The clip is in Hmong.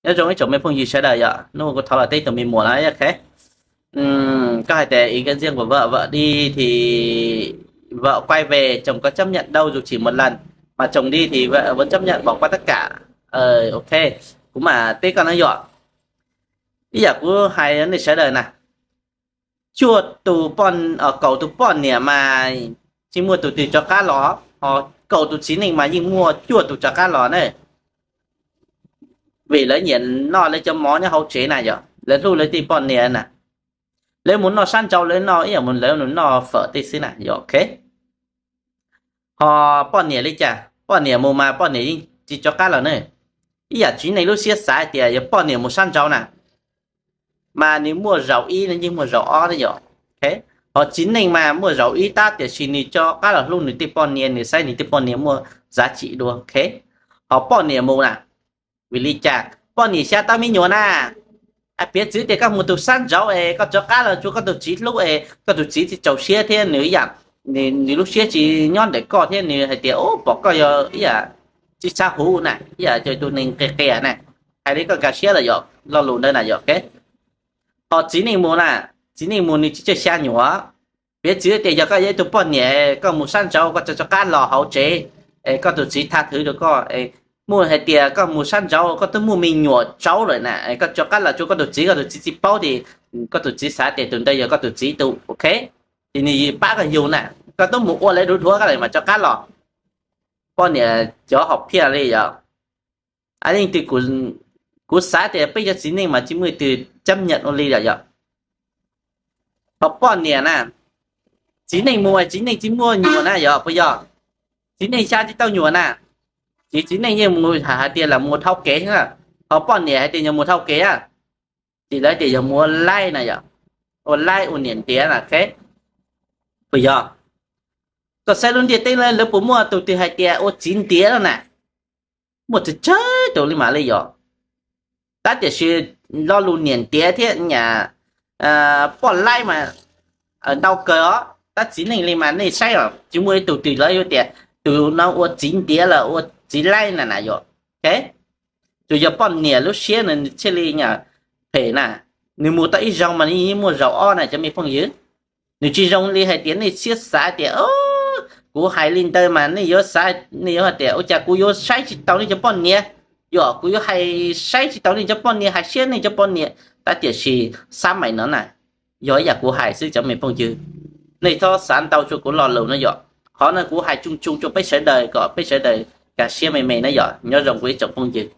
Nyob zoo ib tsoom me phooj ywg sawv daws yom, hnub kuv thov los teb tus me muam no, ok. Koj hais tias ib ka ntxiag kuas vawm vawm di, thi vawm quay về chồng có chấp nhận đâu dù chỉ một lần, mà chồng đi thì vẫn chấp nhận bỏ qua tất cả. Ok, kuv mam teb koj na yom. Ib yam kuv hais nej sawv daws na, cuaj tus, kaum tus poj niam mas tsis muaj tus twg rov qab los, ho kaum tus txiv neej mas yeej muaj cuaj tus rov qab los na. Vim lawv nyiam noj lawv cov mov nyob hauv tsev na yom, lawv hlub lawv tej poj niam na. Lawv mus noj sab nraud lawv noj ib yam mus lawv mus noj fawm tej xwb na yom, ok. Ho poj niam li cas? Poj niam mus mas poj niam yeej tsis rov qab los na. Ib yam txiv neej lub siab xav hais tias yog poj niam mus sab nraud na, mas nws muaj zaus ib no yeej muaj zaus ob na yom. Ho txiv neej mas muaj zaus ib tab tiam sis nws rov qab los hlub nws tej poj niam, nws saib nws tej poj niam muaj giá trị dua, ok. Ho poj niam mus na, vim li cas? Poj niam xya tau me nyuam na. Piav txwv tias koj mus tus sab nraud es koj rov qab los tsuas koj tus txiv hlub es koj tus txiv tsis txaus siab thiab nws ib yam, nws lub siab tsis nyob ntawm koj thiab nws hais tias pom koj yog ib yam tsis txha huv na, ib yam tus neeg qias qias na, hais li koj nkag siab lawm yom, lo lus ntawd na yom, ok. Ho txiv neej mus na, txiv neej mus nws tsis txawj xya nyuam. Piav txwv tias yog koj yog ib tug poj niam, koj mus sab nraud koj rov qab los hauv tsev, es koj tus txiv tha thwv rau koj, muaj hais tias koj mus sab nraud koj twb muaj me nyuam tsaub lawm na, koj rov qab los tsuas koj tus txiv, koj tus txiv tsis paub ces koj tus txiv xav tias tus ntawd yog koj tus txiv tus, ok. Ces nws pab koj yug na, koj twb mus ua lawv dhuav dhuav koj lawm mas rov qab los. Poj niam cov hom phiaj li yom. Leej twg, kuv xav tias peb cov txiv neej mas tsis muaj leej twg chấp nhận ua li lawm yom. Ho poj niam na, txiv neej mus txiv neej tsis muaj nyuam na yom, puas yog? Txiv neej xya tsis tau nyuam na, ces txiv neej yeej mus hais tias lam mus thau kev na. Ho poj niam hais tias yog mus thau kev, ces lawv tias yog mus ua laib na yom, ua laib ua niam ntiav na, ok. Puas yog? Koj saib lub ntiaj teb lawv puas muaj tus twg hais tias ua txiv ntiav no na? Muaj tsawg tsawg tus li mas li yom. Tab tiam sis lo lus niam ntiav thiab nyam poj laib mas ntau kawg os. Tab txiv neej li mas nej saib os, tsis muaj ib tug twg lawv yuav tias tus no ua txiv ntiav los ua txiv laib na na yom, ok. Tsuas yog poj niam lub siab nws thiaj li nyam phem na. Nws mus tau ib zaug mas nws yeej muaj zaum ob na cov me phooj ywg. Nws tsis zoo li hais tias nej siab xav tias kuv hais li ntawd mas nej yuav xav, nej yuav hais tias ua cas kuv yuav saib tsis taus nej cov poj niam, yog kuv yuav hais saib tsis taus nej cov poj niam, hais siab nej cov poj niam. Tab tiam sis xab maim no na, yog ib yam kuv hais xwb cov me phooj ywg. Nej txhob xav ntau rau kuv lo lus no yom. Qhov no kuv hais tsoo tsoo rau peb sawv daws kom peb sawv daws nkag siab me me na yom. Nyob zoo kuv ib tsoom phooj ywg.